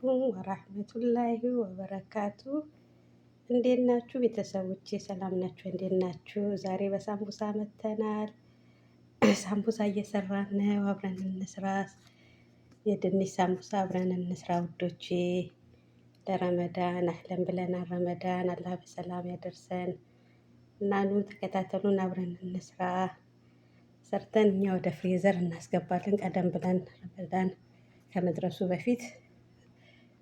አለይኩም ወራህመቱላሂ ወበረካቱ። እንዴት ናችሁ ቤተሰቦቼ? ሰላም ናችሁ? እንዴት ናችሁ? ዛሬ በሳምቡሳ መተናል። ሳምቡሳ እየሰራን ነው። አብረን እንስራ። የድንች ሳምቡሳ አብረን እንስራ ውዶቼ። ለረመዳን አህለን ብለናል። ረመዳን አላህ በሰላም ያደርሰን እና ኑ ተከታተሉን፣ አብረን እንስራ። ሰርተን እኛ ወደ freezer እናስገባለን። ቀደም ብለን ረመዳን ከመድረሱ በፊት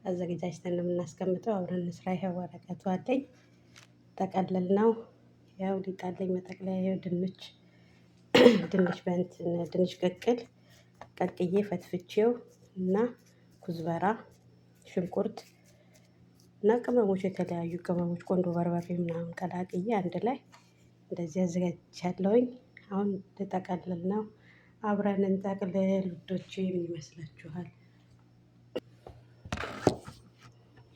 አዘገጃጅተን ነው የምናስቀምጠው። አብረን እንስራ። ይኸው ወረቀቱ አለኝ ጠቀልል ነው ያው ሊጣለኝ መጠቅለያ። ይኸው ድንች ድንች በእንትን ድንች ቅቅል ቀቅዬ ፈትፍቼው እና ኩዝበራ፣ ሽንኩርት እና ቅመሞች፣ የተለያዩ ቅመሞች ቆንዶ በርበሬ ምናምን ቀላቅዬ አንድ ላይ እንደዚህ አዘጋጅቻለሁኝ። አሁን ልጠቀልል ነው። አብረን እንጠቅልል ውዶቼ። ምን ይመስላችኋል?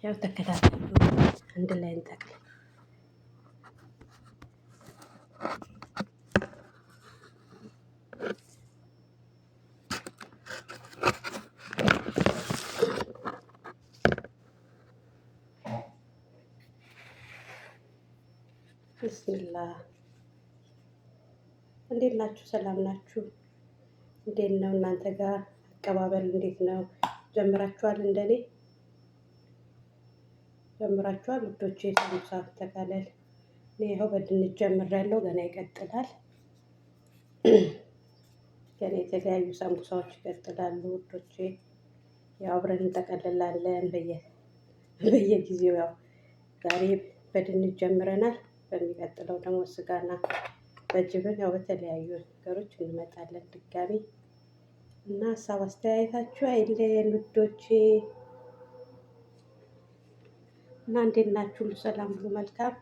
ያው ተከታተሉ፣ አንድ ላይ እንጠቅልል። ብስሚላህ እንዴት ናችሁ? ሰላም ናችሁ? እንዴት ነው እናንተ ጋር አቀባበል እንዴት ነው? ጀምራችኋል? እንደኔ ጀምራችኋል ውዶቼ? ሳምቡሳ ተካለል። እኔ ይኸው በድንች ጀምሬያለሁ፣ ገና ይቀጥላል። ገና የተለያዩ ሳምቡሳዎች ይቀጥላሉ ውዶቼ። ያው አብረን እንጠቀልላለን በየጊዜው። ያው ዛሬ በድንች ጀምረናል። በሚቀጥለው ደግሞ ስጋና በጅብን ያው በተለያዩ ነገሮች እንመጣለን ድጋሚ እና ሀሳብ አስተያየታችሁ አይለየን ውዶቼ። እና እንዴት ናችሁ? ሁሉ ሰላም፣ ሁሉ መልካም።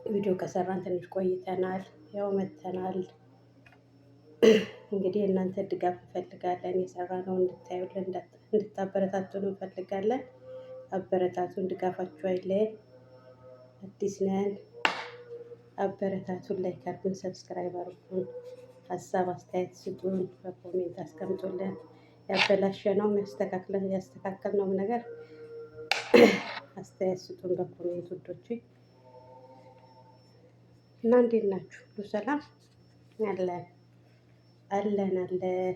ቪዲዮ ከሰራን ትንሽ ቆይተናል፣ ያው መተናል። እንግዲህ እናንተ ድጋፍ እንፈልጋለን። የሰራነው እንድታዩልን እንድታበረታቱን እንፈልጋለን። አበረታቱን፣ ድጋፋችሁ አይለየን። አዲስ ነን፣ አበረታቱን። Like አድርጉን፣ subscribe አድርጉን፣ ሀሳብ አስተያየት ስጡን፣ በ comment አስቀምጡልን። ያበላሸነውም ያስተካከልነውም ነገር አስተያየት ስጡን በ comment ውዶቼ። እና እንዴት ናችሁ? ሁሉ ሰላም አለን አለን አለን።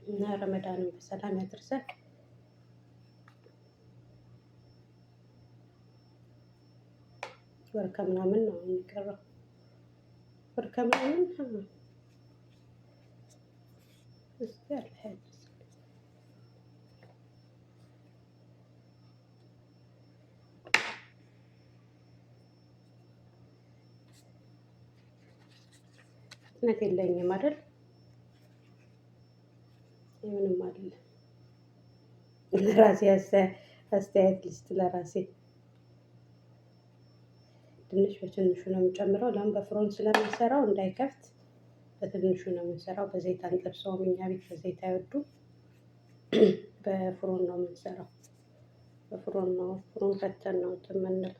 እና ረመዳንን በሰላም ያድርሰን። ወር ከምናምን ነው የሚቀረው። ወር ከምናምን እስቲ አላህ ያድርሰን። ፍጥነት የለኝም አይደል? ምንም አይደለም። ለራሴ አስተያየት ልስጥ ለራሴ። ድንች በትንሹ ነው የምጨምረው። ለምን በፍሮን ስለምንሰራው እንዳይከፍት በትንሹ ነው የምንሰራው። በዘይት አንጠብሰውም። እኛ ቤት በዘይት አይወዱም። በፍሮን ነው የምንሰራው። በፍሮን ነው ፍሮን ከተን ነው እንትን የምንለው።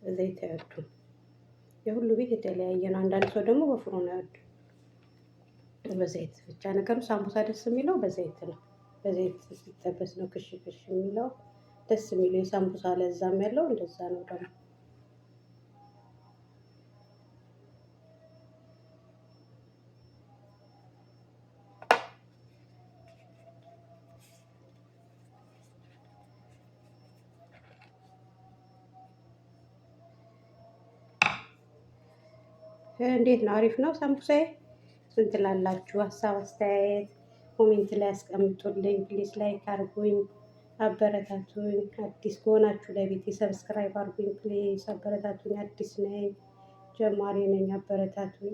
በዘይት አይወዱም። የሁሉ ቤት የተለያየ ነው። አንዳንድ ሰው ደግሞ በፍሮን አይወዱም፣ በዘይት ብቻ። ነገሩ ሳምቡሳ ደስ የሚለው በዘይት ነው። በዘይት ሲጠበስ ነው ክሽ ክሽ የሚለው ደስ የሚለው። የሳምቡሳ ለዛም ያለው እንደዛ ነው ደግሞ። እንዴት ነው? አሪፍ ነው ሳምቡሳዬ? ስንት ላላችሁ ሀሳብ አስተያየት comment ላይ አስቀምጡልኝ። Please like አርጉኝ፣ አበረታቱኝ። አዲስ ከሆናችሁ ለቤቴ subscribe አርጉኝ። Please አበረታቱኝ። አዲስ ነኝ፣ ጀማሪ ነኝ። አበረታቱኝ።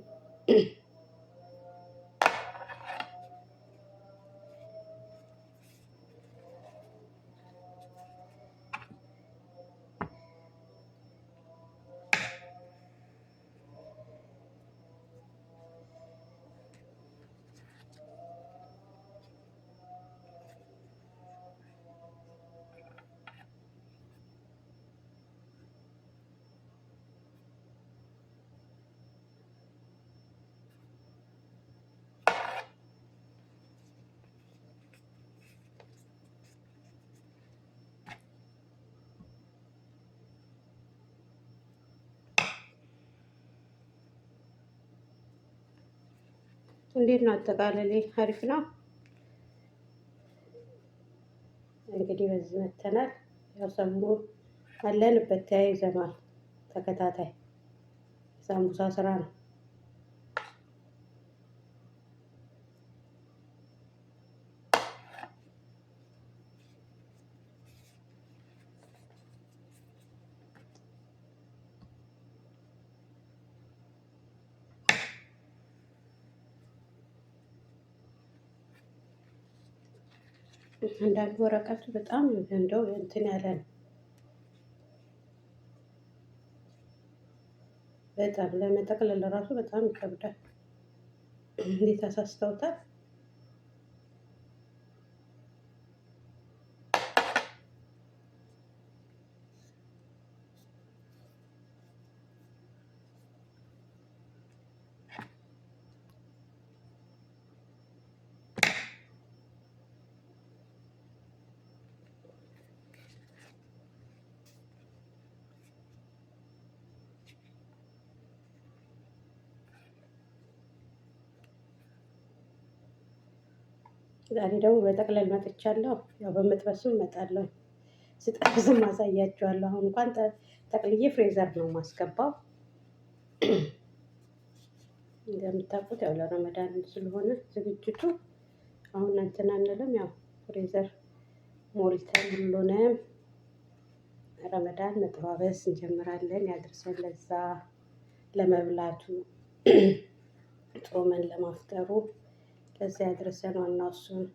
እንዴት ነው አጠቃለሌ? አሪፍ ነው። እንግዲህ በዚህ መተናል። ያው ሰሙ አለንበት ተያይዘኗል። ተከታታይ ሳምቡሳ ስራ ነው። አንዳንዱ ወረቀቱ በጣም እንደው እንትን ያለ ነው። በጣም ለመጠቅለል ራሱ በጣም ይከብዳል። እንዴት አሳስተውታል። ዛሬ ደግሞ በጠቅለል መጥቻለሁ። ያው በመጥበሱም እመጣለሁ፣ ስጠብስም አሳያችኋለሁ። አሁን እንኳን ጠቅልዬ freezer ነው የማስገባው። እንደምታውቁት ያው ለረመዳን ስለሆነ ዝግጅቱ አሁን እንትን አንልም። ያው freezer ሞልተን ሁሉንም ረመዳን መጠባበስ እንጀምራለን። ያድርሰን ለዛ ለመብላቱ ጾመን ለማፍጠሩ ለዛ ያድርሰን። ዋናው እሱ ነው።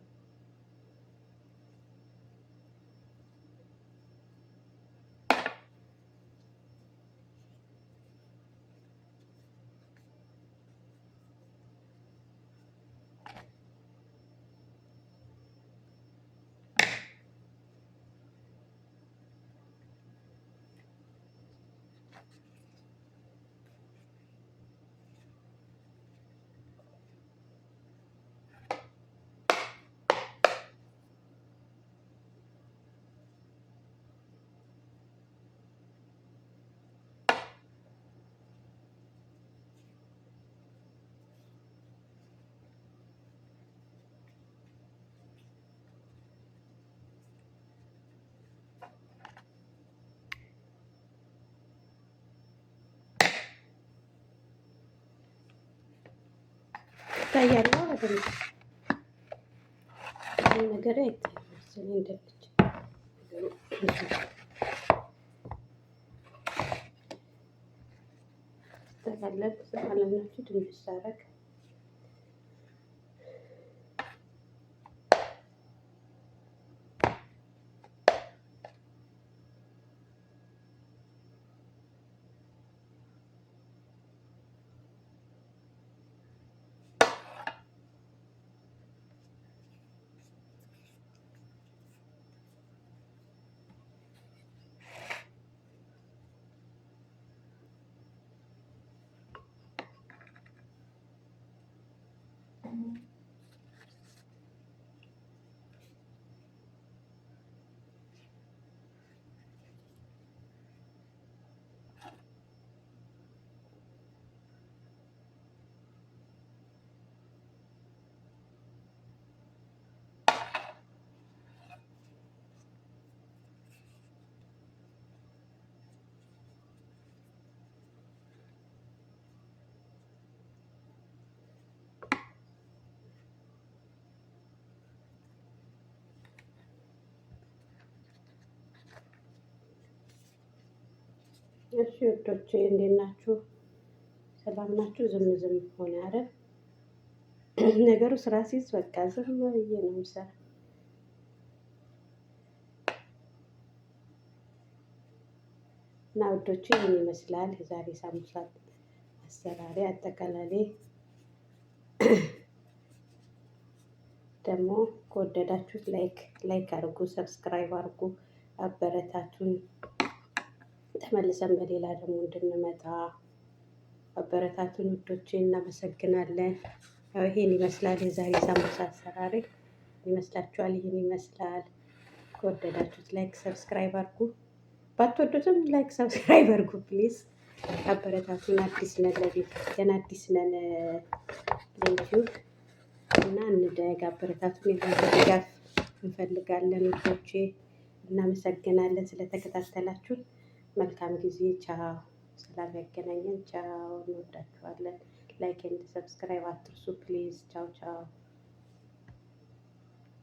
ይታያል በደንብ ነገር አይታይም መሰለኝ እንደልጅ ይታያል ማለት ነው። ትንሽ ሳረግ እሺ ውዶቼ እንዴት ናችሁ? ሰላም ናችሁ? ዝም ዝም ሆነ አይደል? ነገሩ ስራ ሲይዝ በቃ ዝም ብዬ ነው የምሰራ። እና ውዶቼ ይህን ይመስላል የዛሬ ሳምቡሳ አሰራሪ አጠቃላሌ። ደግሞ ከወደዳችሁት like like አድርጉ፣ subscribe አድርጉ፣ አበረታቱን። ተመልሰን በሌላ ደግሞ እንድንመጣ አበረታቱን ውዶቼ፣ እናመሰግናለን። ያው ይሄን ይመስላል የዛሬ ሳምቡሳ አሰራሪ ይመስላችኋል? ይሄን ይመስላል። ከወደዳችሁት like subscribe አድርጉ፣ ባትወዱትም like subscribe አድርጉ please። አበረታቱን። አዲስ ነን ለቤት ገና አዲስ ነን ለዩቲዩብ። እና እንደግ፣ አበረታቱን። የእናንተ ድጋፍ እንፈልጋለን ውዶቼ። እናመሰግናለን ስለተከታተላችሁን። መልካም ጊዜ። ቻው። ሰላም ያገናኘን። ቻው። እንወዳችኋለን። Like and subscribe አትርሱ please። ቻው ቻው።